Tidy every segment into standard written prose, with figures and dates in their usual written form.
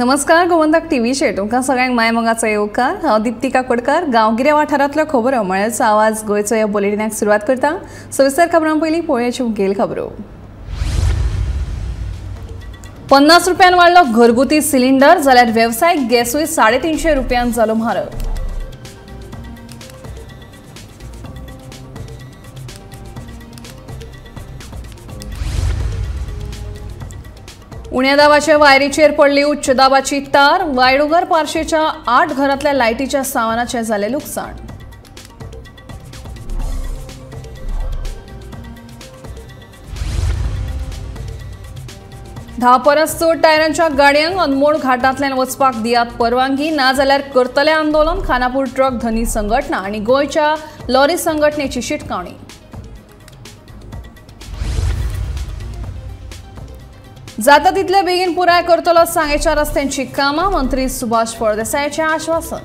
नमस्कार, गोमंतक टीव्हीचेर तुमकां सगळ्यांक मायमोगाचो येवकार. हांव दीप्ती काकोडकार. गांवगिऱ्या वाठारांतल्यो खबरो म्हळ्यार आवाज गोंयचो ह्या बुलेटिनाक सुरवात करता. सविस्तर खबरां पयलीं पळोवयाच्यो मुखेल खबरो. 50 रुपयान वाडलो घरगुती सिलिंडर, जाल्यार वेवसायीक गॅसूय 350 रुपयान जालो म्हारग. उण्या दाबाच्या वायरीचेर पडली उच्च दाबाची तार. वायडोंगर पार्शेच्या 8 घरांतल्या लायटीच्या सामानाचें जालें लुकसाण. धा परस चड टायरांच्या गाडयांक अनमोड घाटांतल्यान वचपाक दियात परवानगी, नाजाल्यार करतले आंदोलन. खानापूर ट्रक धनी संघटना आनी गोंयच्या लॉरी संघटनेची शिटकावणी. जाता तितले बेगीन पुराय करतलो सांगेच्या रस्त्यांची कामां, मंत्री सुभाष फळदेसायाचें आश्वासन.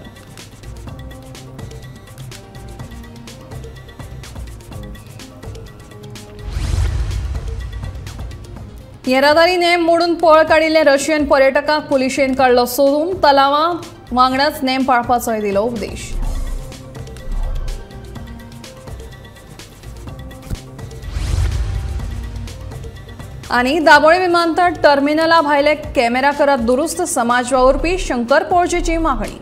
येरादारी नेम मोडून पळ काडिल्ल्या रशियन पर्यटकांक पुलिशेन काडलो सोदून. तलावा वांगडाच नेम पाळपाचोय दिलो उपदेश. आनी दाबोळी विमानतळ टर्मिनला भायले कॅमेरा करात दुरुस्त, समाज वावुरपी शंकर पोळजेची मागणी.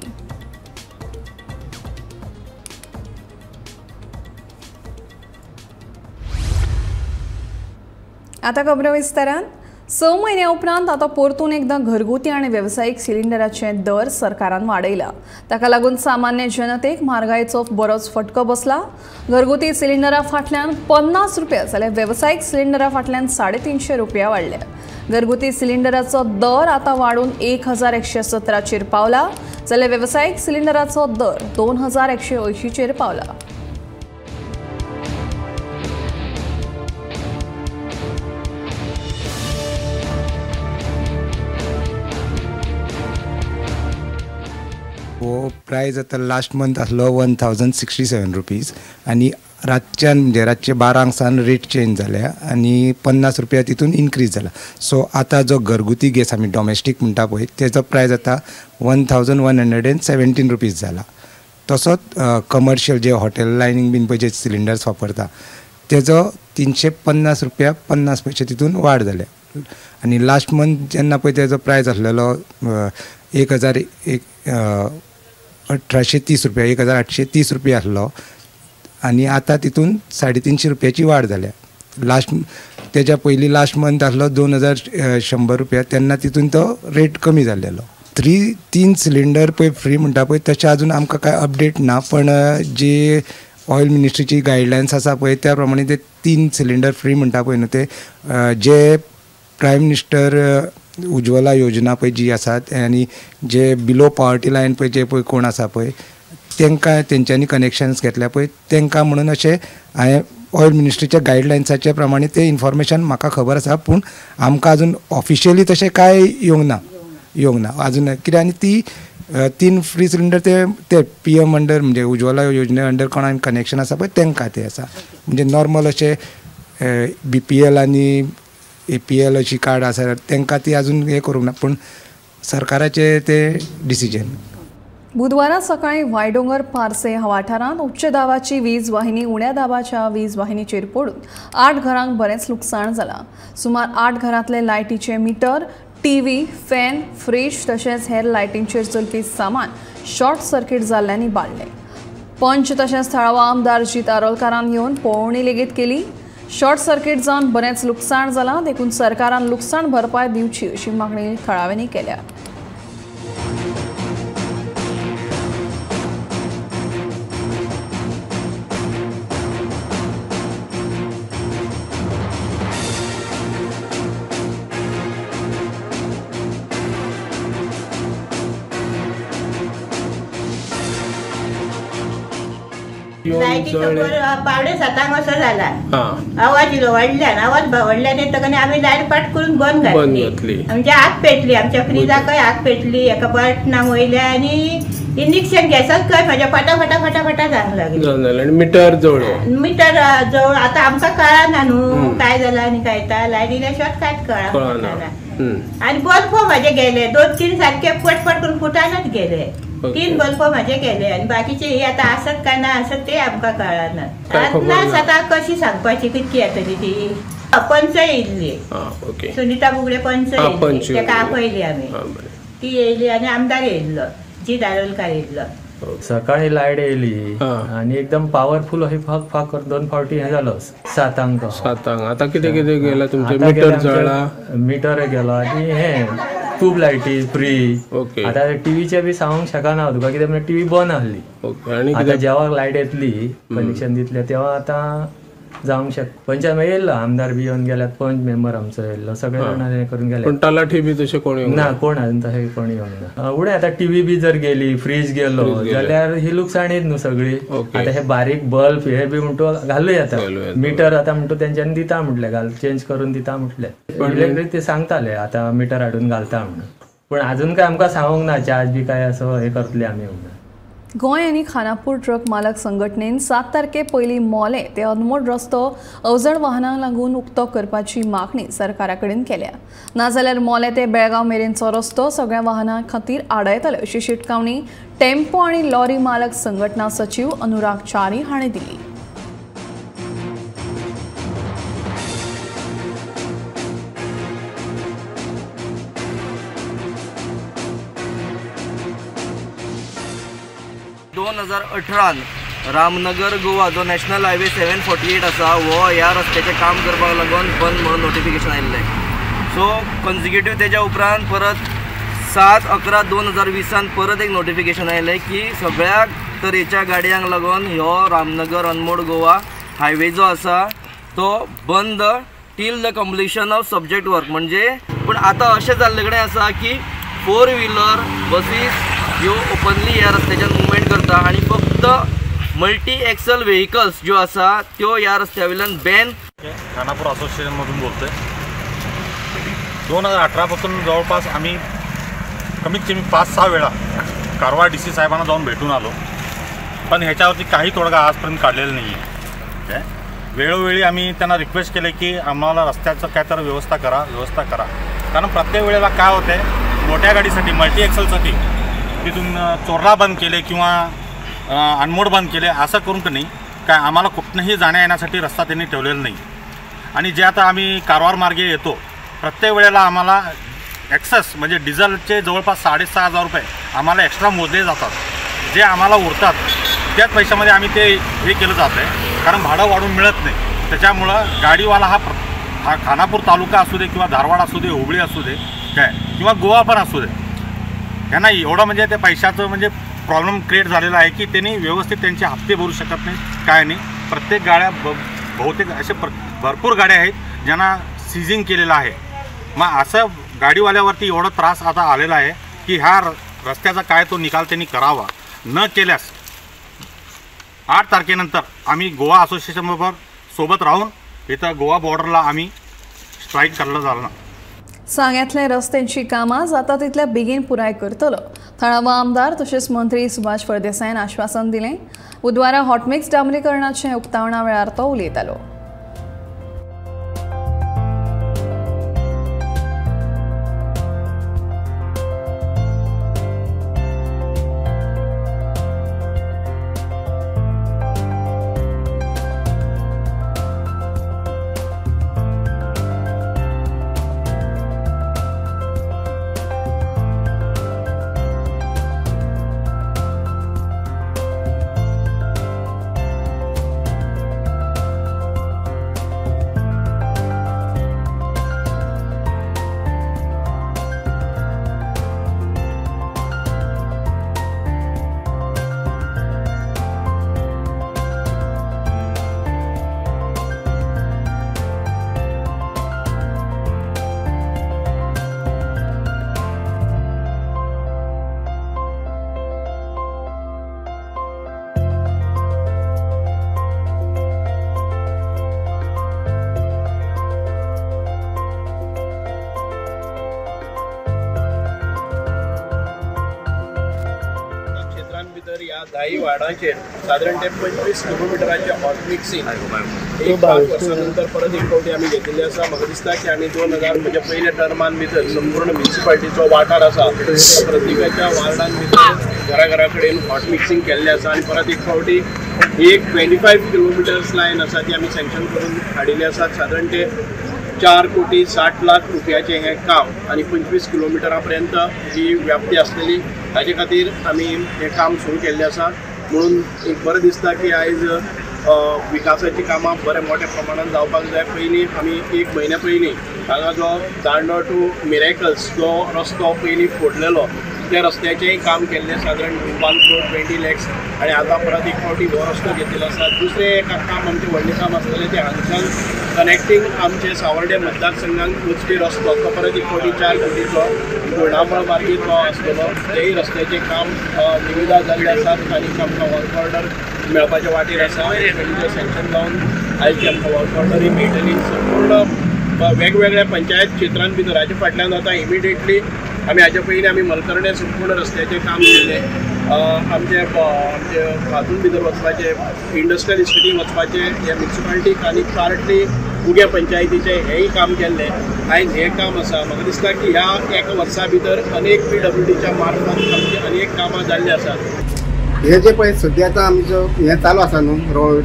आता खबरो विस्तारान. 6 म्हयन्या उपरांत आतां परतून एकदां घरगुती आनी वेवसायीक सिलिंडराचे दर सरकारान वाडयला. ताका लागून सामान्य जनतेक म्हारगायेचो बरोच फटको बसला. घरगुती सिलिंडरा फाटल्यान 50 रुपया जाल्यार वेवसायीक सिलिंडरा फाटल्यान 350 रुपया वाडल्या. घरगुती सिलिंडराचो दर आतां वाडून 1117चेर पावला, जाल्यार वेवसायीक सिलिंडराचो दर 2180चेर पावला. हो प्रायज आतां लास्ट मंथ आसलो 1067 रुपीज आनी रातच्यान म्हणजे रातचे 12 सावन रेट चेंज जाल्या आनी 50 रुपया तितून इनक्रीज जाला. सो आतां जो घरगुती गॅस आमी डॉमेस्टीक म्हणटा पळय तेजो प्रायज आतां 1117 रुपीज जाला. तसोच कमर्शियल जे हॉटेल लायनींग बीन पळय जे सिलिंडर्स वापरता तेजो 350 रुपया 50 पयशे तितून वाड जाल्या. आनी लास्ट मंथ जेन्ना पळय तेजो प्रायज आसलेलो 1830 रुपया, 1830 रुपया आसलो आनी आतां तितून 350 रुपयाची वाड जाल्या. लास्ट तेज्या पयलीं लास्ट मंथ आसलो 2100 रुपया, तेन्ना तितून तो रेट कमी जाल्लेलो. 3 सिलिंडर पळय फ्री म्हणटा पळय तशें आजून आमकां कांय अपडेट ना, पण जी ऑयल मिनिस्ट्रीची गायडलायन्स आसा पळय त्या प्रमाणे ते 3 सिलिंडर फ्री म्हणटा पळय न्हू ते जे प्रायम मिनिस्टर उज्ज्वला योजना पळय जी आसा आनी जे बिलो पॉवर्टी लायन पळय जे पळय कोण आसा पळय तांकां तेंच्यांनी कनेक्शन्स घेतल्या पळय तांकां म्हणून अशें हांवें ऑयल मिनिस्ट्रीच्या गायडलायन्साच्या प्रमाणे तें इन्फॉर्मेशन म्हाका खबर आसा, पूण आमकां अजून ऑफिशियली तशें कांय येवंक ना अजून कित्याक. आनी ती 3 फ्री सिलिंडर ते पी एम अंडर म्हणजे उज्ज्वला योजने अंडर कोणाक कनेक्शन आसा पळय तांकां ते आसा. म्हणजे नॉर्मल अशें बी पी एल आनी ए पी एल अशी कार्ड आसा तांकां ती अजून हें करूंक ना, पूण सरकाराचें तें डिसिजन. बुधवारा सकाळी वायडोंगर पार्से वाठारांत उच्च दाबाची वीज वाहिनी उण्या दाबाच्या वीज वाहिनीचेर पडून 8 घरांक बरेंच लुकसाण जालां. सुमार 8 घरांतले लायटीचे मिटर, टीव्ही, फॅन, फ्रीज तशेंच हेर लायटींचेर चलपी सामान शॉर्ट सर्किट जाल्ल्यान इबाडलें. पंच तशेंच थळावो आमदार जीत आरोलकारान येवन पळोवणी लेगीत केली. शॉर्ट सर्किट जावन बरेंच लुकसाण जालां, देखून सरकारान लुकसाण भरपाय दिवची अशी मागणी थळाव्यांनी केल्या. लायटीचो 6:45 असो जाला, आवाज इलो व्हडल्यान, आवाज व्हडल्यान येतकच आमी लायट पाट करून बंद घातली. आमची आग पेटली, आमच्या फ्रिजाकय आग पेटली, एका बटनाक वयल्या आनी इंजेक्शन गॅसाक काय म्हाज्या फाटा फाटा फाटा फाटा जावंक लागली. मिटर जवळ, मिटर जवळ आतां आमकां कळना न्हू काय जाला आनी काय ता लायटील्या शिवाय कांयच कळना. आनी बल्ब म्हाजे गेले 2-3 सारके पटपट करून फुटानच गेले. 3 बल्ब म्हाजे गेले आनी बाकीचे हे आतां आसत काय ना आसत ते आमकां कळना. ना आतां कशी सांगपाची कितकी येतली ती. पंच येयल्ली सुनीता बुगडे पंच येयल्ली, तेका आपयली आमी, ती येयली आनी आमदार येयल्लो जी दारोलकार येयल्लो. सकाळी लायट येयली आनी एकदम पावरफुल अशी फाक फाक करून 2 फावटी हे जालो 7 सातांक. आतां कितें कितें गेला तुमचें? मिटर जळ्ळा, मिटर गेलो आनी हे ट्यूब लायटी फ्रीज. आतां टीव्हीचे बी सांगूंक शकना तुका कित्याक म्हणल्यार टीव्ही बंद आहली. आतां जेवा लायट येतली कनेक्शन दितले तेव्हा आतां जावंक शकता. पंचायत येयल्लो आमदार बी येवन गेल्यात, पंच मेंबर आमचो येयल्लो, सगळे जाण हें करून गेले. पण तलाठी बी तशें कोण येवंक ना, कोण आजून तशें कोण येवंक ना. उणें आतां टीव्ही बी जर गेली, फ्रीज गेलो जाल्यार ही लुकसाणीच न्हू सगळी. आतां हे बारीक बल्ब हे बी म्हणटो घालूं येता, मिटर आतां म्हणटो तेंच्यांनी दिता म्हटलें, घाल चेंज करून दिता म्हटलें. इलेक्ट्रीक ते सांगताले आतां मिटर हाडून घालता म्हणून, पूण आजून काय आमकां सांगूंक ना चार्ज बी काय असो हे करतले आमी म्हणून. गोंय आनी खानापूर ट्रक मालक संघटनेन 7 तारखे पयलीं मोले ते अनमोड रस्तो अवजड वाहनांक लागून उक्तो करपाची मागणी सरकारा कडेन केल्या. नाजाल्यार मोले ते बेळगांव मेरेनचो रस्तो सगळ्या वाहनां खातीर आडायतले अशी शिटकावणी टेम्पो आनी लॉरी मालक संघटना सचीव अनुराग च्यारी हांणी दिली. दोन 2018 रामनगर गोवा जो नॅशनल हायवे 748 आसा हो ह्या रस्त्याचें काम करपाक लागून बंद म्हणून नोटिफिकेशन आयिल्लें. सो कॉन्जिक्युटीव तेज्या उपरांत परत 7/11/2020 परत एक नोटिफिकेशन आयलें की सगळ्या तरेच्या गाडयांक लागून ह्यो रामनगर अनमोड गोवा हायवे जो आसा तो बंद till the completion of subject work. म्हणजे पूण आतां अशें जाल्ले कडेन आसा की 4 व्हिलर बसीस ह्यो ओपनली ह्या रस्त्याच्यान मुवमेंट करता आनी फक्त मल्टी एक्सल व्हेकल्स ज्यो आसा त्यो ह्या रस्त्या वयल्यान बॅन. खानापूर असोसिएशनमधून बोलतोय. 2018 पासून जवळपास आम्ही कमीत कमी 5-6 वेळा कारवार डी सी साहेबांना जाऊन भेटून आलो, पण ह्याच्यावरती काही तोडगा आजपर्यंत काढलेला नाही आहे. वेळोवेळी आम्ही त्यांना रिक्वेस्ट केले की आम्हाला रस्त्याचं काय तर व्यवस्था करा, व्यवस्था करा. कारण प्रत्येक वेळेला काय होतं आहे, मोठ्या गाडीसाठी मल्टी एक्सलसाठी तिथून चोरला बंद केले किंवा अनमोड बंद केले असं करून तर नाही काय आम्हाला कुठनंही जाण्या येण्यासाठी रस्ता त्यांनी ठेवलेला नाही. आणि जे आता आम्ही कारवार मार्गे येतो प्रत्येक वेळेला आम्हाला एक्सेस म्हणजे डिझेलचे जवळपास 6,500 रुपये आम्हाला एक्स्ट्रा मोजले जातात, जे आम्हाला उरतात त्याच पैशामध्ये आम्ही ते हे केलं जातं आहे, कारण भाडं वाढून मिळत नाही. त्याच्यामुळं गाडीवाला हा खानापूर तालुका असू दे किंवा धारवाड असू दे, हुबळी असू दे काय किंवा गोवा पण असू दे, त्यांना एवढं म्हणजे त्या पैशाचं म्हणजे प्रॉब्लेम क्रिएट झालेला आहे की त्यांनी व्यवस्थित त्यांचे हप्ते भरू शकत नाही, काय नाही. प्रत्येक गाड्या बहुतेक असे भरपूर गाड्या आहेत ज्यांना सीझिंग केलेलं आहे. मग असं गाडीवाल्यावरती एवढा त्रास आता आलेला आहे की ह्या रस्त्याचा काय तो निकाल त्यांनी करावा. न केल्यास 8 तारखेनंतर आम्ही गोवा असोसिएशनबरोबर सोबत राहून इथं गोवा बॉर्डरला आम्ही स्ट्राईक करायला जाणार. सांग्यांतल्या रस्त्यांची कामां जाता तितल्या बेगीन पुराय करतलो थळावा आमदार तशेंच मंत्री सुभाष फळदेसायान आश्वासन दिलें. बुधवारा हॉटमिक्स डांबरीकरणाचे उक्तावणा वेळार तो उलयतालो. 10 वार्डांचेर सादारण ते 25 किलोमिटरांचे हॉट मिक्सिंग एक 5 वर्सां नंतर परत एक फावटी आमी घेतिल्लें आसा. म्हाका दिसता की आमी 2000 म्हणजे पयल्या टर्मान भितर संपूर्ण म्युनिसिपालिटीचो वाठार आसा प्रत्येकाच्या वार्डान भितर घरा घरा कडेन हॉट मिक्सिंग केल्लें आसा आनी परत एक फावटी एक 25 किलोमिटर्स लायन आसा ती आमी सँक्शन करून हाडिल्ली आसा. सादारण ते 4 कोटी 60 लाख रुपयाचें हें काम आनी 25 किलोमिटरा पर्यंत ही व्याप्ती आसलेली, ताजे खातीर आमी हें काम सुरू केल्लें आसा. म्हणून एक बरें दिसता की आयज विकासाचीं कामां बऱ्या मोठ्या प्रमाणान जावपाक जाय. पयलीं आमी एक म्हयन्या पयलीं हांगा जो दांडो टू मिरेकल्स जो रस्तो पयलीं फोडलेलो त्या रस्त्याचेंय काम केल्लें सादारण 1 crore 20 lakhs आनी आतां परत एक फावटी हो रस्तो घेतिल्लो आसा. दुसरें एक काम आमचें व्हडलें काम आसलेलें तें हांगच्यान कनेक्टींग आमचे सावर्डे मतदारसंघाक वचपी रस्तो तो परत एक फावटी 4 कोटीचो गोडामळ मार्गी तो आसतलो, तेय रस्त्याचें काम निविदा जाल्लें आसा आनी आमकां वर्क ऑर्डर मेळपाच्या वाटेर आसा. एक्सपेंडिचर सँक्शन जावन आयज ती आमकां वर्क ऑर्डरूय मेळटली. संपूर्ण वेगवेगळ्या पंचायत क्षेत्रां भितर हाचे फाटल्यान आतां इमिडिएटली आमी हाचे पयलीं आमी मलकर्णे संपूर्ण रस्त्याचें काम केल्लें. आमचे आमचे हातून भितर वचपाचें इंडस्ट्रियल इस्टेटीन वचपाचें हे म्युनिसिपालिटीक आनी पार्टली उग्या पंचायतीचें हेंय काम केल्लें. आयज हें काम आसा. म्हाका दिसता की ह्या एका वर्सा भितर अनेक PWDच्या मार्फत आमची अनेक कामां जाल्लीं आसात. हे जे पळय सद्या आतां आमचो हें चालू आसा न्हू रोड,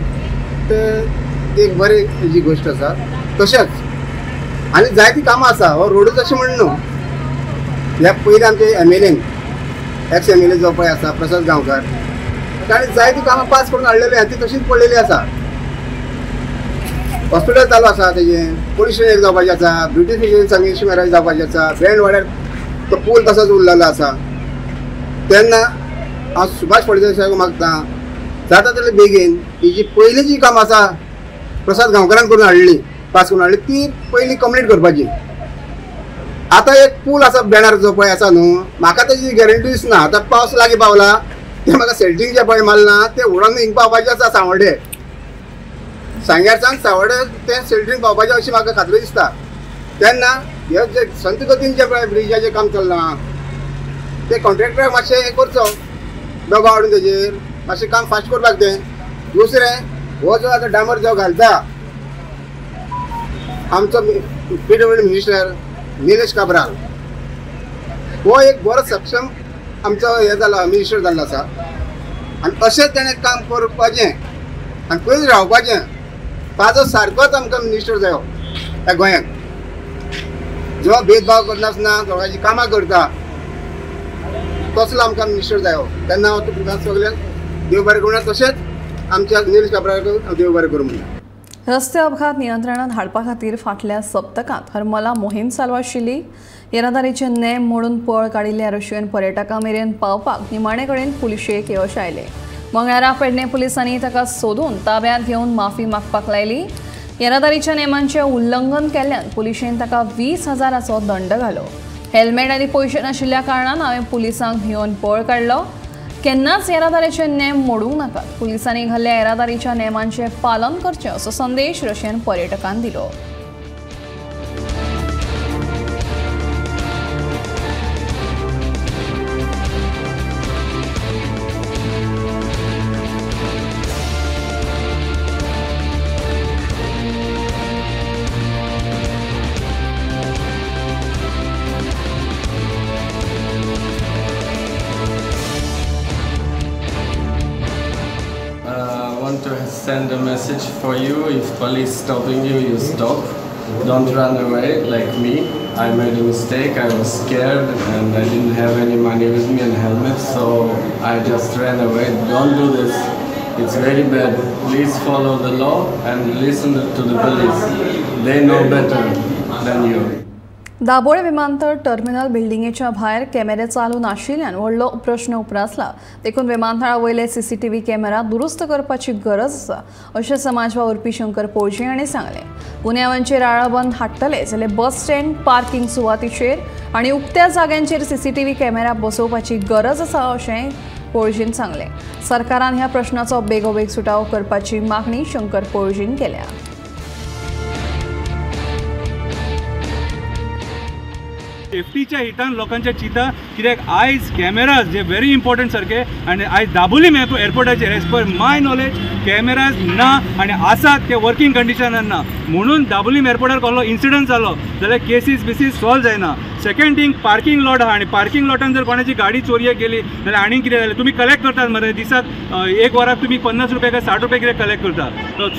ते एक बरी जी गोश्ट आसा. तशेंच आनी जायतीं कामां आसा, हो रोडूच अशें म्हण न्हू. ह्या पयलीं आमचे MLA ex MLA जो पळय आसा प्रसाद गांवकार, ताणें जायतीं कामां पास करून हाडलेली आसा, ती तशीच पडलेली आसा. हॉस्पिटल चालू आसा, तेजें पोलीस स्टेशन एक जावपाचें आसा, ब्युटिफिकेशन सांगेशी म्हाराज जावपाचें आसा, बेंड वाड्यार तो पूल तसोच उरलेलो आसा. तेन्ना हांव सुभाष फळदेसाय साहेब मागता जाता तितले बेगीन ही जी पयलीं जी कामां आसा प्रसाद गांवकारान करून हाडली, पास करून हाडली, ती पयलीं कंप्लीट करपाची. आतां एक पूल आसा बॅनर जो पळय आसा न्हू, म्हाका तेजी गॅरंटी दिसना. आतां पावस लागीं पावला, तें म्हाका सेल्टींग जें पळय मारलां तें उडोन हिंग पावपाचें आसा सांवड्डे, सांग्यार सावन सांवड्डे तें सेल्टींग पावपाचें अशी म्हाका खात्री दिसता. तेन्ना हे जे संत गतीन जें पळय ब्रिजाचें काम चल्लां तें कॉन्ट्रॅक्टराक मातशें हें करचो, दबाव हाडून तेजेर मातशें काम फास्ट करपाक तें. दुसरें हो जो आतां डांबर जो घालता आमचो PWD minister Nilesh Cabral, हो एक बरो सक्षम आमचो हें जाला मिनिस्टर जाल्लो आसा आनी अशेंच तेणें काम करपाचें आनी पयलीं रावपाचें. ताजो सारकोच आमकां मिनिस्टर जायो ह्या गोंयांत, जो भेदभाव करनासतना लोकांची कामां करता तसलो आमकां मिनिस्टर जायो. तेन्ना हांव तुमकां सगल्यांक देव बरें करूं, तशेंच आमच्या निलेश काब्रालाक देव बरें करूं म्हणटा. रस्ते अपघात नियंत्रणात हाडपा खातीर फाटल्या सप्तकांत हरमला मोहीम चालू आशिल्ली. येरादारीचे नेम मोडून पळ काडिल्ल्या रशियन पर्यटकां मेरेन पावपाक निमाणे कडेन पुलिशेक यश आयलें. मंगळारा पेडणे पुलिसांनी ताका सोदून ताब्यांत घेवन माफी मागपाक लायली. येरादारीच्या नेमांचें उल्लंघन केल्ल्यान पुलिशेन ताका 20,000 दंड घालो. हेल्मेट आनी पयशे नाशिल्ल्या कारणान हांवें पुलिसांक भिवन पळ काडलो. केन्नाच येरादारीचे नेम मोडूंक नाकात, पुलिसांनी घाल्ल्या येरादारीच्या नेमांचें पालन करचें असो संदेश रशियन पर्यटकांक दिलो. Send a message for you. If police stopping you, you stop. Don't run away like me. I made a mistake. I was scared and I didn't have any money with me and helmet, so I just ran away. Don't do this. It's very bad. Please follow the law and listen to the police. They know better than you. Dabolim विमानतळ terminal बिल्डिंगेच्या भायर कॅमेरे चालू नाशिल्ल्यान व्हडलो प्रश्न उप्रासला. देखून विमानतळा वयले सीसीटीव्ही कॅमेरा दुरुस्त करपाची गरज आसा अशें समाज वावुरपी शंकर पोळजी हांणी सांगलें. गुन्यांवांचेर आळाबंद हाडटले जाल्यार बस स्टँड, पार्किंग सुवातीचेर आनी उक्त्या जाग्यांचेर सीसीटीव्ही कॅमेरा बसोवपाची गरज आसा अशें पोळजीन सांगलें. सरकारान ह्या प्रश्नाचो बेगोबेग सुटावो करपाची मागणी शंकर पोळजीन केल्या. सेफ्टीच्या हितान लोकांच्या चिंता, कित्याक आयज कॅमेराज जे व्हेरी इम्पॉर्टंट सारके, आनी आयज Dabolim एअरपोर्टाचेर as per my knowledge cameras ना आनी आसात ते वर्किंग कंडिशनान ना, म्हणून दाबोलीम एअरपोर्टार कसलो इन्सिडंट जालो जाल्यार केसीस बिसीस सॉल्व जायना। सेकंड थिंग, पार्किंग लॉट आहा आनी पार्किंग लॉटान जर कोणाची गाडी चोरयेक गेली जाल्यार आनीक कितें जालें, तुमी कलेक्ट करतात मरे दिसाक एक वराक तुमी 50 रुपया काय 60 रुपया कितें कलेक्ट करता,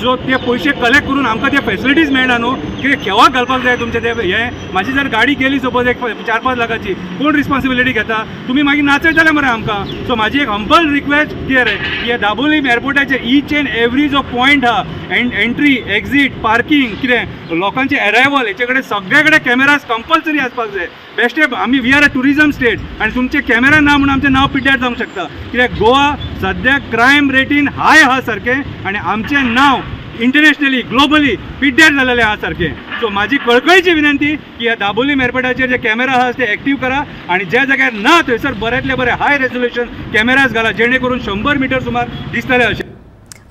सो ते पयशे कलेक्ट करून आमकां ते फेसिलिटीज मेळना न्हू, कितें खेवाक घालपाक जाय तुमचें ते हें। म्हाजी जर गाडी गेली सपोज एक 4-5 लाखाची, कोण रिस्पॉन्सिबिलिटी घेता? तुमी मागीर नाचयतले मरे आमकां। सो म्हाजी एक हंबल रिक्वेस्ट कितें रे की दाबोलीम एअरपोर्टाचेर ईच एंड एवरी जो पॉयंट आहा, एंट्री एक्झीट पार्किंग कितें लोकांचे एरायवल हेचे कडेन सगळे कडेन कॅमेराज कंपल्सरी आसपाक जाय। बेश्टे आमी we are a tourism state आनी तुमचे कॅमेरा ना म्हणून आमचें नांव पिड्ड्यार जावंक शकता, कित्याक गोवा सद्याक क्रायम रेटीन हाय आहा सारकें आनी आमचें नांव इंटरनॅशनली ग्लोबली पिड्ड्यार जालेलें आहा सारकें। सो म्हाजी कळकळीची विनंती की ह्या दाबोलीम एअरपोर्टाचेर जे कॅमेरा आहा ते एक्टीव करा आनी ज्या जाग्यार ना थंयसर बऱ्यांतले बरे हाय रेजोल्युशन कॅमेराज घाला, जेणे करून 100 मिटर सुमार दिसतले अशें।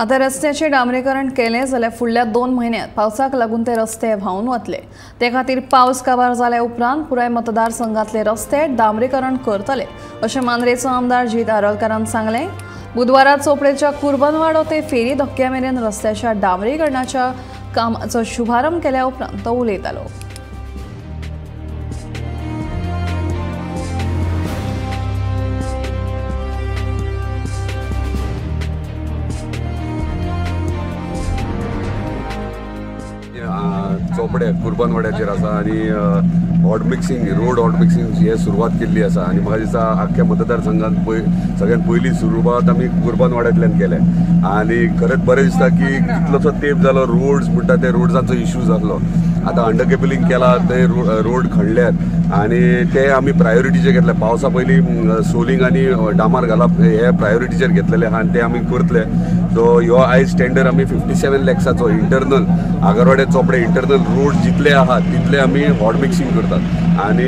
आतां रस्त्याचें डांबरीकरण केलें जाल्यार फुडल्या 2 म्हयन्यांत पावसाक लागून ते रस्ते व्हांवन वतले। ते खातीर पावस काबार जाल्या उपरांत पुराय मतदारसंघातले रस्ते डांबरीकरण करतले अशें मांद्रेचो आमदार जीत आरोलकारान सांगलें। बुधवारा चोपडेच्या कुर्बनवाडो ते फेरी धक्क्या मेरेन रस्त्याच्या डांबरीकरणाच्या कामाचो शुभारंभ केल्या उपरांत तो उलयतालो। चोपडे कुर्बनवाड्याचेर आसा आनी hot mixing, road hot mixing हे सुरवात केल्ली आसा आनी म्हाका दिसता आख्ख्या मतदारसंघात सगळ्यात पयली सुरवात आमी कुर्बनवाड्यांतल्यान केल्या आनी खरेंच बरें दिसता की कितलोसो तेंप जालो रोड्स म्हणटा ते रोड्सांचो इश्यू जाल्लो, आतां अंडर केबलिंग केला, ते रोड खणल्यात आनी ते आमी प्रायोरिटीचेर घेतले। पावसा पयलीं सोलिंग आनी डामार घालप हे प्रायोरिटीचेर घेतलेले आहा आनी ते आमी करतले। सो ह्यो आयज टेंडर आमी 57 लॅक्साचो इंटरनल आगरवाडे चोपडे इंटरनल रोड जितले आहा तितले आमी हॉट मिक्सिंग करतात आनी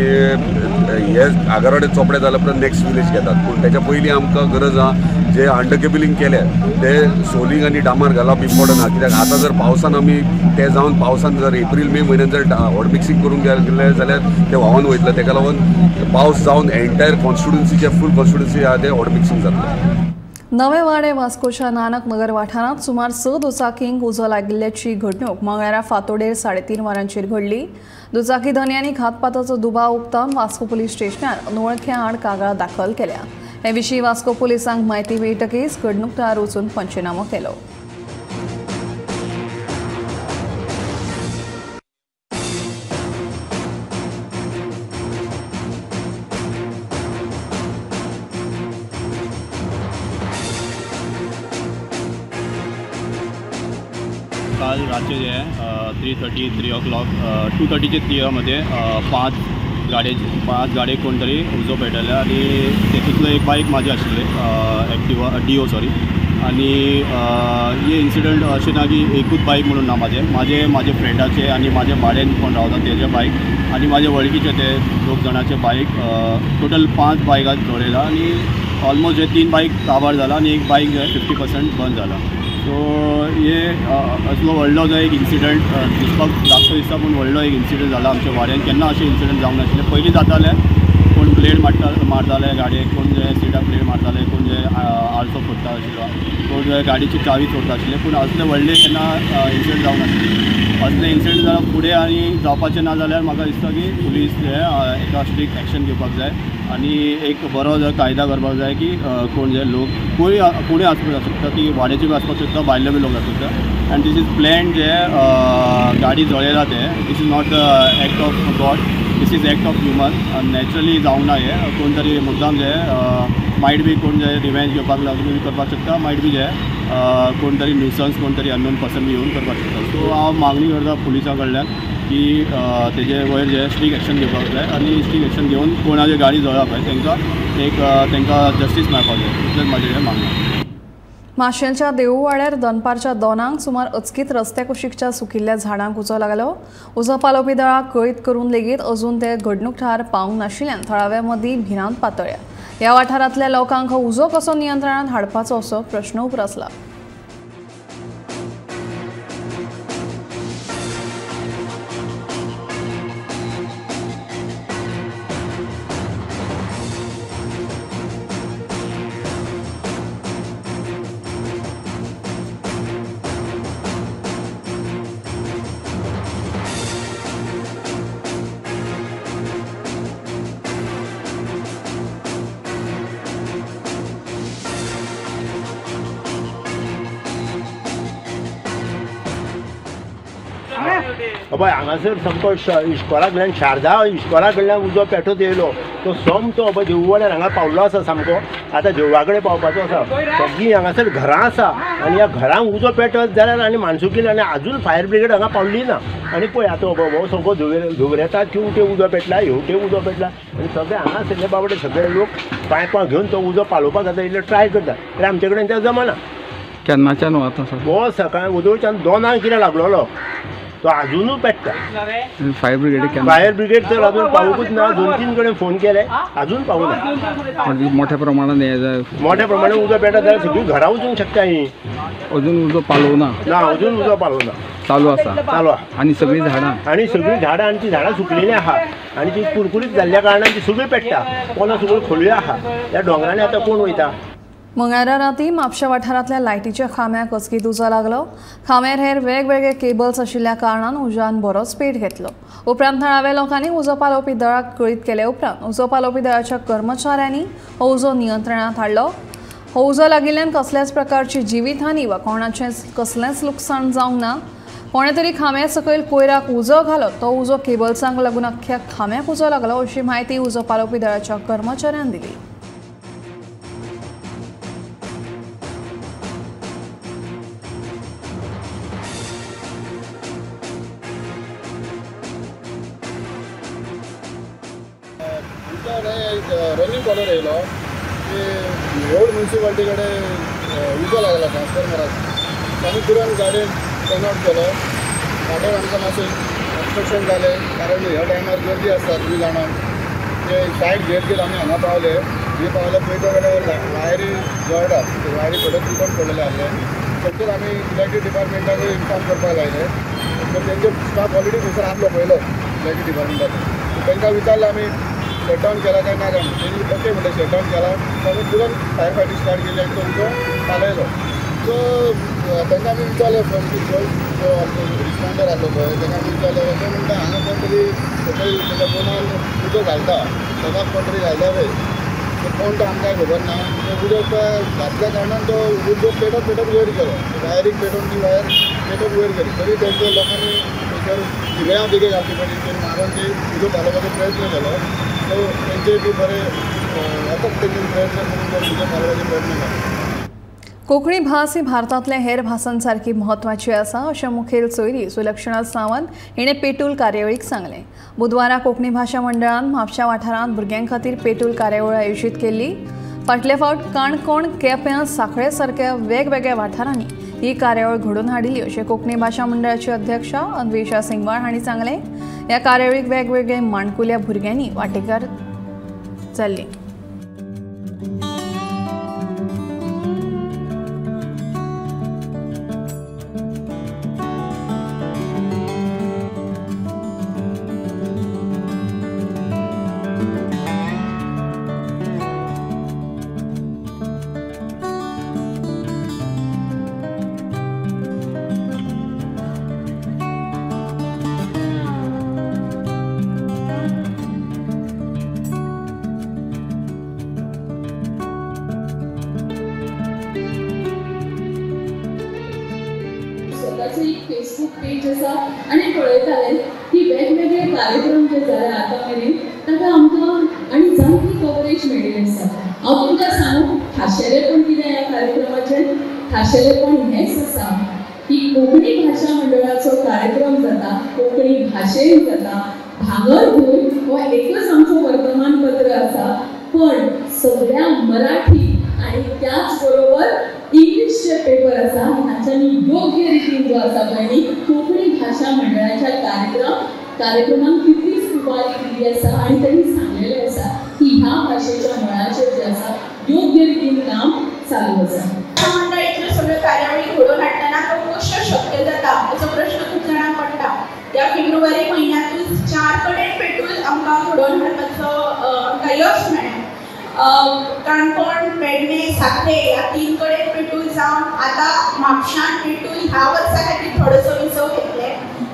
हे आगरवाडे चोपडे जाल्या उपरांत नेक्स्ट विलेज घेतात, पूण तेच्या पयलीं आमकां गरज आहा जे अंडर केबलिंग केले ते सोलिंग आनी डामार घालप इम्पॉर्टंट आहा, कित्याक आतां जर पावसान आमी ते जावन पावसान जर एप्रील मे म्हयन्यान जर हॉट मिक्सिंग करूंक गेले जाल्यार ते व्हांवन वयतले, तेका लागून पावस जावन एंटायर कॉन्स्टिट्युन्सीचे फूल कॉन्स्टिट्युन्सी आहा ते हॉट मिक्सिंग जातलें। नवे वाडे वास्कोच्या नानक नगर वाठारांत सुमार 6 दुचाकींक उजो लागिल्ल्याची घडणूक मंगळारा फांतोडेर 3:30 वरांचेर घडली। दुचाकी धनयांनी घातपाताचो दुबाव उक्तावन वास्को पुलीस स्टेशनार अनवळख्या आड कागाळ दाखल केल्या। हे विशीं वास्को पुलिसांक म्हायती मेळटकीच घडणूक थळार वचून पंचनामो केलो। काल रातचे जे 3:30 3 o'clock 2:30 3 मध्ये 5 गाडये कोण तरी उजो पेटयले आनी तेतूंतलो एक बायक म्हाजी आशिल्ली, एक्टिवा do sorry. आनी हे इन्सिडंट अशें ना की एकूच बायक म्हणून ना, म्हाजे म्हाजे म्हाजे फ्रेंडाचे आनी म्हाजे भाड्यान कोण रावता तेजे बायक आनी म्हाजे वळखीचे ते 2 जाणाचे बायक, टोटल 5 बायकां जळयला आनी ऑलमोस्ट हे 3 बायक काबार जाला आनी एक बायक जे 50% बंद जाला। सो हे असलो व्हडलो जो एक इन्सिडंट दिसपाक धाकटो दिसता पूण व्हडलो एक इन्सिडंट जाला आमच्या वाड्यान। केन्ना अशें इन्सिडंट जावंक नाशिल्लें। पयलीं जातालें कोण ब्लेड मारताले गाडयेक, कोण जे सिटाक ब्लेड मारताले, कोण जे आरसो फोडटा आशिल्लो, कोण जे गाडयेची चावी चोरता आशिल्ले, पूण असले व्हडले केन्ना इन्सिडंट जावंक नाशिल्ले। असले इन्सिडंट जाल्यार फुडें आनी जावपाचें ना जाल्यार म्हाका दिसता की पुलीस हे एका स्ट्रिक्ट एक्शन घेवपाक जाय आनी एक बरो जर कायदा करपाक जाय की कोण जे लोक कोणूय आसपाक शकता, ती वाड्याचे बी आसपाक शकता, भायले बी लोक आसपाक शकता। आनी दीस is plan जे गाडी जळयला ते, this is not the act of God, this is act of human. Naturally जावंक ना हें, कोण तरी मुद्दाम जे मायट बी कोण जे रिवेंज घेवपाक लागून बी करपाक शकता, मायट बी जे कोण तरी न्युसन्स, कोण तरी अननोन पर्सन बी येवन करपाक शकता। सो हांव मागणी करता पुलिसां कडल्यान की तेजे वयर जे स्ट्रिक्ट एक्शन घेवपाक जाय आनी स्ट्रिक्ट एक्शन घेवन कोणाचे गाडी जळ्ळा पळय तांकां एक तांकां जस्टीस मेळपाक जाय, इतलेंच म्हाजें मागणें। माशेलच्या देऊवाड्यार दनपारच्या 2 सुमार अचकीत रस्त्या कुशीकच्या सुकिल्ल्या झाडांक उजो लागलो। उजो पालोवपी दळाक कळीत करून लेगीत अजून ते घडणूक थळार पावंक नाशिल्ल्यान थळाव्या मदीं भिरांत पातळ्ळ्या। ह्या वाठारांतल्या लोकांक हो उजो कसो नियंत्रणांत हाडपाचो असो प्रश्न उप्रासला। अबय हांगासर सामको इश्कोला कडल्यान शारदा इश्कोला कडल्यान उजो पेटत येयलो तो सोमतो अबय देवळार हांगा पावल्लो आसा सामको. आतां देवळा कडेन पावपाचो आसा. सगळीं हांगासर घरां आसा आनी ह्या घरांक उजो पेटत जाल्यार आनी माणसुकीन आनी आजून फायर ब्रिगेड हांगा पावली ना. आनी पळय आतां हो सगळो धुंवर येता, तेवटे उजो पेटला, हेवटे उजो पेटला आनी सगळे हांगासरले बाबडे सगळे लोक पायपां घेवन तो उजो पालोवपाक आतां इल्लो ट्राय करता, तरी आमचे कडेन तें जमना. केन्नाच्यान वता सर? हो सकाळी वदोळच्यान 2 कितें लागलोलो तो आजुनूय पेट्टा. फायर ब्रिगेड फायर ब्रिगेड तर अजून पावूंकच ना. 2-3 कडेन फोन केले, अजून पावूना. मोठ्या प्रमाणात हे मोठ्या प्रमाणात उजो पेटत जाल्यार सगळीं घरां वचूंक शकता ही. अजून उजो पालोवना? ना, अजून उजो पालोवना, चालू आसा. चालू आसा. आनी सगळीं झाडां, आनी सगळीं झाडां आनी ती झाडां सुकलेली आहा आनी ती कुरकुरीत जाल्ल्या कारणान ती सगळीं पेट्टा. कोणा सगळ्यो खोलयो आहा. ह्या दोंगरांनी आतां कोण वयता? मंगळारा राती म्हापशा वाठारांतल्या लायटीच्या खांब्याक अचकीत उजो लागलो. खांब्यार हेर वेगवेगळे केबल्स आशिल्ल्या कारणान उज्यान बरोच पेट घेतलो. उपरांत थळाव्या लोकांनी उजो पालोवपी दळाक कळीत केले उपरांत उजो पालोवपी दळाच्या कर्मचाऱ्यांनी हो उजो नियंत्रणांत हाडलो. हो उजो लागिल्ल्यान कसल्याच प्रकारची जिवीतहानी वा कोणाचें कसलेंच लुकसाण जावंक ना. कोणें तरी खांब्या सकयल कोयराक उजो घालो, तो उजो केबल्सांक लागून अख्ख्या खांब्याक उजो लागलो अशी म्हायती उजो पालोवपी दळाच्या कर्मचाऱ्यान दिली. रनिंग कॉलर येयलो की रोड म्युनिसिपालिटी कडेन उजो लागला ट्रान्सफॉर्मराक. आमी तुरंत गाडयेन टर्न आउट केलो. वाटेर आमकां मातशें ऑब्स्ट्रक्शन जालें कारण ह्या टायमार गर्दी आसता तुमी जाणा. ते सायड घेत घेत आमी हांगा पावले. थंय पावले पळयता जाल्यार वायरी जळटा, वायरी फटत तुटून पडलेले आसले. तशेंच आमी इलेक्ट्रीक डिपार्टमेंटाकूय इन्फॉर्म करपाक लायलें. तेंचे स्टाफ ऑलरेडी थंयसर आसलो पयलो इलेक्ट्रीक डिपार्टमेंटाचो. तांकां विचारलें आमी शटडावन केला काय ना काय म्हणून. तेणी ओके म्हणलें शटडावन केला. आमी तुरंत फायर फायटींग स्टार्ट केली आनी तो उजो पालयलो. सो तांकां आमी विचारलें फर्स्ट जो आमचो रिस्पॉन्डर आसलो पळय ताका आमी विचारलें. ते म्हणटा हांगा कोण तरी सकयल ताच्या फोनान उजो घालता, सदांच कोण तरी घालता पळय, सो कोण तो आमकां खबर ना. उजो घातल्या कारणान तो उजो पेटत पेटत वयर गेलो, वायरीक पेटोवन ती वायर पेटत वयर गेली. तरी तेंच्या लोकांनी थंयसर गिऱ्यां देगे घालची पडली, तेणी मारून ती उजो पालोवपाचो प्रयत्न केलो. सो तेंचे बी बरे अथक तेंचे प्रयत्न करून तो उजो पालोवपाचो प्रयत्न केलो. कोंकणी भास ही भारतांतल्या हेर भासांसारकी म्हत्वाची आसा अशें मुखेल सोयरी सुलक्षणा सावंत हिणें पेटूल कार्यावळीक सांगलें. बुधवारा कोंकणी भाशा मंडळान म्हापशा वाठारांत भुरग्यां खातीर पेटूल कार्यावळ आयोजीत केल्ली. फाटले फावट काणकोण, केप्यां, सांखळे सारक्या वेगवेगळ्या वाठारांनी ही कार्यावळ घडोवन हाडिल्ली अशें कोंकणी भाशा मंडळाची अध्यक्षा अन्वेषा सिंगवाळ हांणी सांगलें. ह्या कार्यावळीक वेगवेगळे माणकुल्या भुरग्यांनी वांटेकार जाल्लीं. फेसबूक पेज आसा आनी पळयताले की वेगवेगळे कार्यक्रम जे जाले आतां मेरेन ताका आमकां आनी जायती कवरेज मेळिल्ली आसा. हांव तुमकां सांगू खाशेलेपण कितें ह्या कार्यक्रमाचें? खाशेलेपण हेंच आसा की कोंकणी भाशा मंडळाचो कार्यक्रम जाता, कोंकणी भाशेन जाता. भांगरभूंय हो एकच आमचो वर्तमानपत्र आसा, पण सगळ्या मराठी आनी त्याच बरोबर इंग्लिशचे पेपर आसा हांच्यांनी योग्य रितीन जो आसा पळय न्ही कोंकणी भाशा मंडळाच्या कार्यक्रमाक तितलीच उबारी दिल्ली आसा आनी तांणी सांगलेलें आसा की ह्या भाशेच्या मळाचेर जें आसा योग्य रितीन काम चालू आसा. मंडळ इतल्यो सगळ्यो कार्यावळी घडोवन हाडटना तो कश्यो शक्य जाता असो प्रश्न खूब जाणांक पडटा. त्या फेब्रुवारी म्हयन्यांतूच 4 कडेन पेटूल आमकां घडोवन हाडपाचो आमकां यश मेळ्ळें. काणकोण, पेडणे, सांखळे ह्या 3 कडेन पेटूल जावन आतां म्हापशान पेटूल ह्या वर्सा खातीर थोडोसो विसव घेतले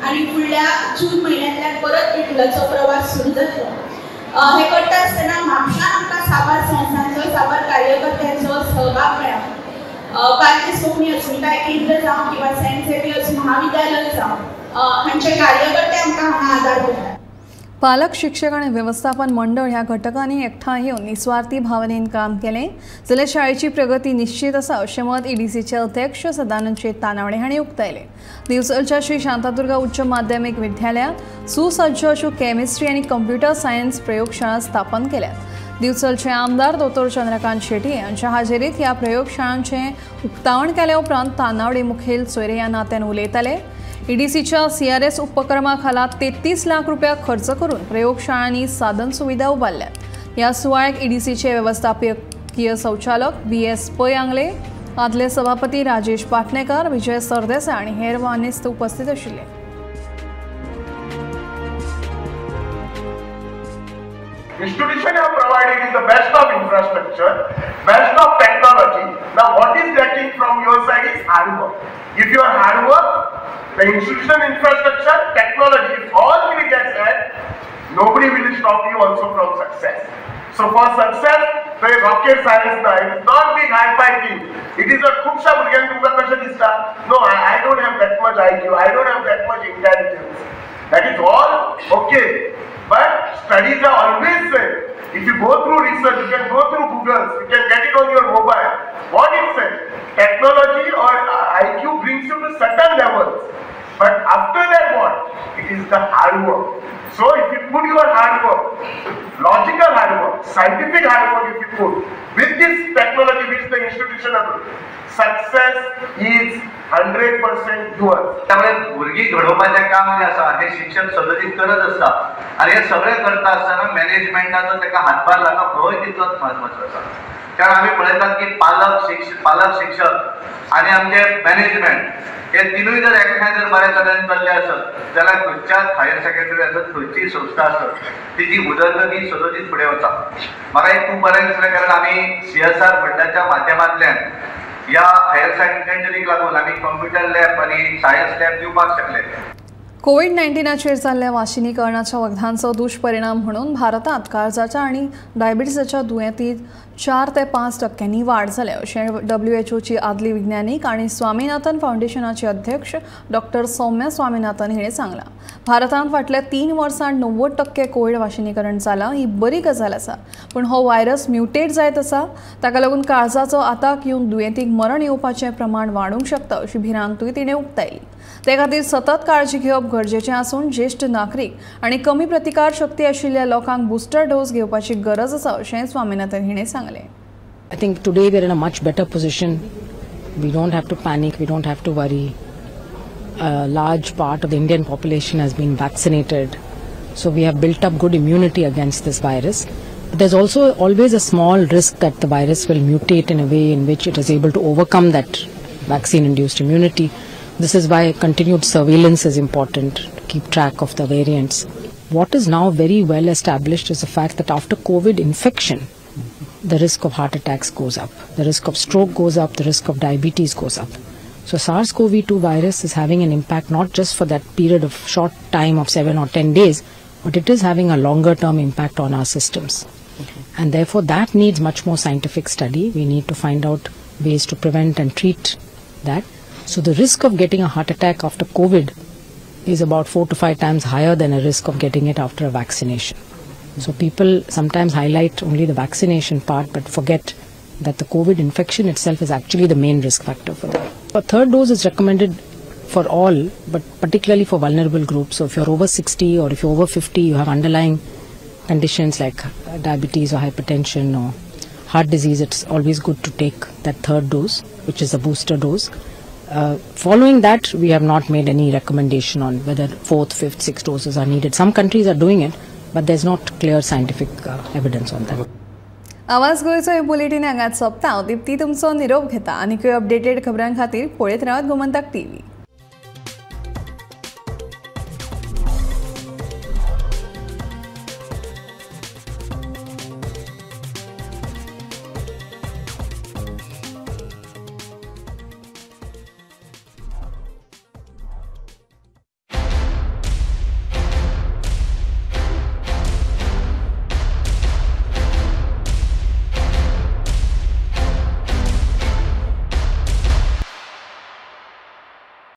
आनी फुडल्या जून म्हयन्यांतल्यान परत पेटुलाचो प्रवास सुरू जातलो. हें करता आसतना म्हापशान आमकां साबार संस्थांचो, साबार कार्यकर्त्यांचो सहभाग मेळ्ळो. बार्देस कोंकणी अस्मिताय केंद्र जावं किंवा सेंट झेवियर्स महाविद्यालय जावं, हांचे कार्यकर्ते आमकां हांगा आदार करतात. पालक, शिक्षक आनी वेवस्थापन मंडळ ह्या घटकांनी एकठांय येवन निस्वार्थी भावनेन काम केलें जाल्यार शाळेची प्रगती निश्चित आसा अशें मत ईडीसीचे अध्यक्ष सदानंद शेट तानावडे हांणी उक्तायलें. दिवचलच्या श्री शांतादुर्गा उच्च माध्यमीक विद्यालयांत सुसज्ज अश्यो केमिस्ट्री आनी कंप्युटर सायन्स प्रयोगशाळा स्थापन केल्यात. दिवचलचे आमदार दोतोर चंद्रकांत शेट्ये हांच्या हाजेरीत ह्या प्रयोगशाळांचें उक्तावण केल्या उपरांत तानावडे मुखेल सोयरे ह्या नात्यान उलयताले. ईडीसीच्या सीआरएस उपक्रमा खाला 33 लाख रुपया खर्च करून प्रयोगशाळांनी साधन सुविधा उबारल्यात. ह्या सुवाळ्याक ईडीसीचे वेवस्थापकीय संचालक BS Pai Angle, आदले सभापती राजेश पाटणेकर, विजय सरदेसाय आनी हेर मानेस्त उपस्थित आशिल्ले. Institution have provided is the best of infrastructure, best of technology. Now what is lacking from your side is hard work. If you are hard work, the institution, infrastructure, technology, if all three gets that, nobody will stop you also from success. So for success, the rocket science now, it is not big hi-fi thing. It is a खूपशा भुरग्यांक तुमकां कशें दिसता, no, I don't have that much IQ, I don't have that much intelligence. That is all okay. But studies are always said, if you go through research, you can go through Google, you can get it on your mobile. What it says, technology or IQ brings you to certain levels. But after that what? It is the hard work. So if you put your hard work, logical hard work, scientific hard work if you put, with this technology which the institution has, success is 100% yours. त्यामुळे भुरगीं घडोवपाचें काम जें आसा हें शिक्षक सदोदीत करत आसता आनी हें सगळें करता आसतना मॅनेजमेंटाचो ताका हातभार लागप होय तितलोच म्हत्वाचो आसा. कारण आमी पळयतात की पालक शिक्षक आनी आमचें मॅनेजमेंट हे तिनूय जर एकठांय जर बऱ्या तरेन चल्ले आसत जाल्यार खंयच्याच हायर सेकंडरी आसत खंयचीय संस्था आसत तिची उदरगती सदोदीत फुडें वता. म्हाका एक खूब बरें दिसलें कारण आमी CSR फंडाच्या माध्यमांतल्यान ह्या हायर सेकंडरीक लागून आमी कंप्युटर लॅब आनी सायन्स लॅब दिवपाक शकले. कोविड-19चेर जाल्ल्या वाशिनीकरणाच्या वखदांचो दुष्परिणाम म्हणून भारतांत काळजाच्या आनी डायबिटीसाच्या दुयेंतीत 4 ते 5% वाड जाल्या अशें WHOची आदली विज्ञानीक आनी स्वामीनाथन फावंडेशनाचे अध्यक्ष डॉक्टर सौम्या स्वामीनाथन हिणें सांगलां. भारतांत फाटल्या 3 वर्सांत 90% कोविड वाशिनीकरण जालां ही बरी गजाल आसा, पूण हो व्हायरस म्युटेट जायत आसा, ताका लागून काळजाचो आताक येवन दुयेंतीक मरण येवपाचें प्रमाण वाडूंक शकता अशी भिरांतूय तिणें उक्तायली. ते खातीर सतत काळजी घेवप गरजेचें आसून ज्येश्ठ नागरीक आनी कमी प्रतिकार शक्ती आशिल्ल्या लोकांक बुस्टर डोस घेवपाची गरज आसा अशें स्वामीनाथन हिणें सांगलें. I think today we are in a much better position. We don't have to panic, we don't have to worry. A large part of the Indian population has been vaccinated, so we have built up good immunity against this virus. But there's also always a small risk that the virus will mutate in a way in which it is able to overcome that vaccine-induced immunity. This is why continued surveillance is important to keep track of the variants. What is now very well established is the fact that after COVID infection, the risk of heart attacks goes up, the risk of stroke goes up, the risk of diabetes goes up. So SARS-CoV-2 virus is having an impact not just for that period of short time of 7 or 10 days, but it is having a longer term impact on our systems. Okay. And therefore that needs much more scientific study. We need to find out ways to prevent and treat that. So the risk of getting a heart attack after COVID is about 4 to 5 times higher than a risk of getting it after a vaccination. So people sometimes highlight only the vaccination part but forget that the COVID infection itself is actually the main risk factor for them. A third dose is recommended for all, but particularly for vulnerable groups. So if you're over 60 or if you're over 50, you have underlying conditions like diabetes or hypertension or heart disease, it's always good to take that third dose, which is a booster dose. Following that, we have not made any recommendation on whether 4th, 5th, 6th doses are needed. Some countries are doing it, but there's not clear scientific evidence on that. आवाज गोंयचो हे bulletin हांगाच सोंपता. हांव दीप्ती तुमचो निरोप घेता. आनीकय अपडेटेड खबरां खातीर पळयत रावात गोमंतक टीव्ही.